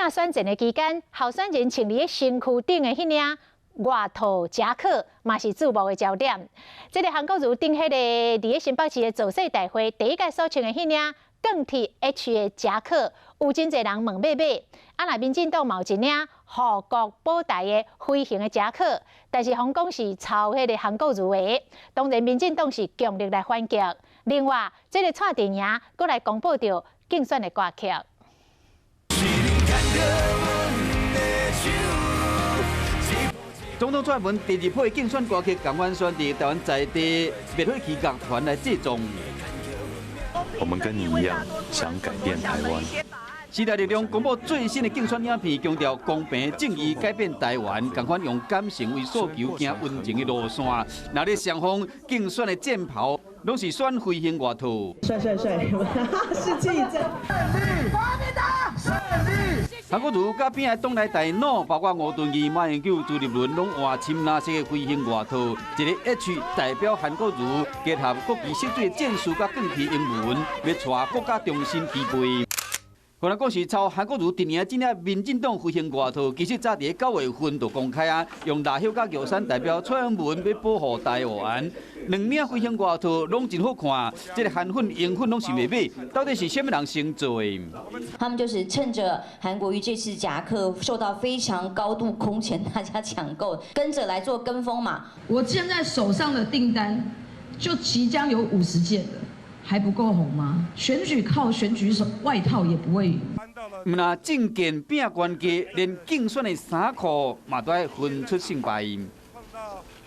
競選戰的期間，候選人穿佇身軀頂的彼領外套夾克，嘛是注目的焦點。這个韓國瑜頂彼个佇新北市的造勢大會，第一屆所穿的彼領鋼鐵 H 的夾克，有真濟人問欲買。啊，若民進黨嘛有一領護國保台的飛行的夾克，但是予人講是抄彼个韓國瑜的，當然民進黨是強力來反擊。另外，這个蔡陣營閣來公布著競選的歌曲。是總統蔡英文第二批競選歌曲，仝款選佇台灣在地滅火器樂團來製作。我們跟你一樣，想改變台灣。時代力量公布最新的競選影片，強調公平正義改變台灣，仝款用感性為訴求，行溫情的路線。若咧雙方競選的戰袍，攏是選飛行外套。帥帥帥，士氣正。勝利，勝利。韓國瑜佮邊仔黨內大佬，包括吳敦義、馬英九、朱立倫，攏換深藍色的飛行外套，一个 H 代表韓國瑜，結合國旗色水的戰士佮鋼鐵英文，欲帶國家重新齊備。予人講是抄韓國瑜陣營這領民進黨飛行外套，其實早佇9月份就公開啊，用蠟葉佮玉山代表蔡英文欲保護台灣，兩領飛行外套攏真好看，這个韓粉、英粉攏想欲買，到底是啥物人先做的？他們就是趁著韓國瑜這次夾克受到非常高度空前大家搶購，跟着來做跟風嘛。我現在手上的訂單就即將有50件了。還不夠紅嗎？選舉靠選舉手外套也不會贏。毋但政見拼關係，連競選的衫褲嘛都愛分出勝敗。